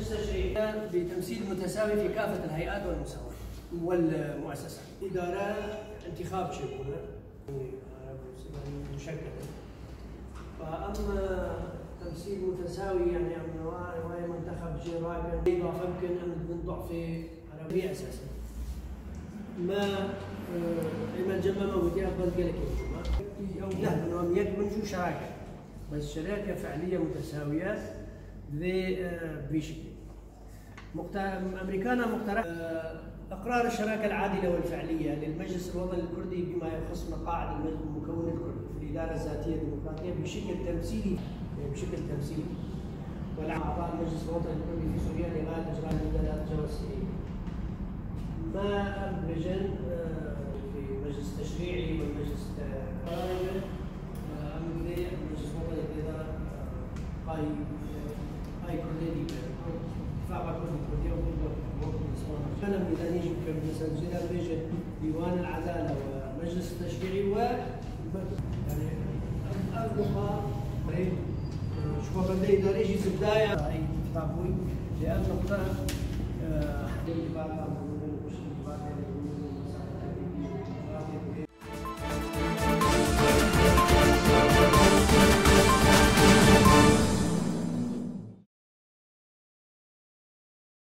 مجلس تشريعي بتمثيل متساوي في كافة الهيئات والمساواة والمؤسسات. إدارة انتخاب شيكونا مشكلة. فأما تمثيل متساوي يعني أم واي منتخب جيراكن إضافة يمكن أن من ضعف عربية أساسا. ما إما الجمع ما ودي أفضل قالك أو لا إنه يد من شو شراكة، بس شراكة فعلية متساوية ذي بشكل. أمريكانا مقترح إقرار الشراكة العادلة والفعلية للمجلس الوطني الكردي بما يخص مقاعد المجلس المكون الكردي في الإدارة الذاتية الديمقراطية بشكل تمثيلي، يعني بشكل تمثيلي، والأعضاء المجلس الوطني الكردي في سوريا لغاية إجراء المدة لا تتجاوز سنين. ما أم لجن في المجلس التشريعي والمجلس القائمة، أم المجلس الوطني الإدارة قاي كردي اتفاق كردي كردي أنا ميداني مثلا جدا ديوان العدالة والمجلس التشريعي و يعني أصدقاء شو بدي إداري جي زبدايا أي اتفاق لأن نقطة